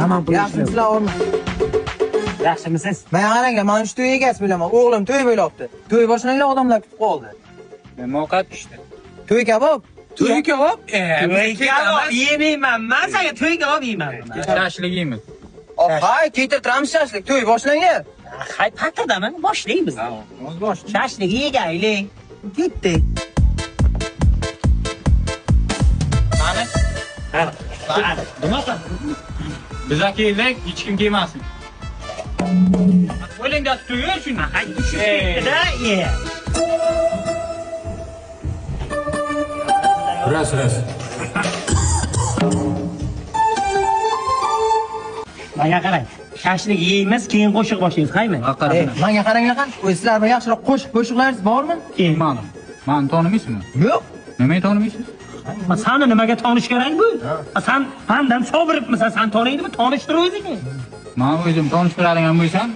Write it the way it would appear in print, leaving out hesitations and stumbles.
Tamam, pul Yaxshimisizlar, o'rma. Yaxshimisiz? Mana qaranglar, mana shu to'y egasi bilaman. O'g'lim to'y bo'lyapti. To'y boshlangan odamlar kutib qoldi. Nima ovqat pishdi? To'y kabob. To'y kabob? To'y kabob yemayman. Men senga to'y kabob yeyman. Shashlik yeymiz. Hay, keytirtiramiz shashlik. To'y boshlangan. Hay, patirdaman, boshlaymiz. O'z bosh. Shashlik yegaylik. Ketdik. Qani? Nima qil? Biz keldik, hech kim kelmasin. O'ling da to'y shuni. Hay, tushib ketdi-da, ye. Раз, раз. Menga qarang. Shashlik yeymiz, keyin qo'shiq boshlaymiz, haymi? Menga qaranglar, qani. O'zi sizlar yaxshiroq qo'shiq qo'shiqlaringiz bormi? Keyin. Mani. Mani tanimaysizmi? Yo'q. Nimaga tanimaysiz? Ma seni nimaga tonish kerak bu? Sen mandan sobiribmisan, sen toniydimi? Tanishtir o'zingni. Men o'zim tanishtiradigan bo'lsam,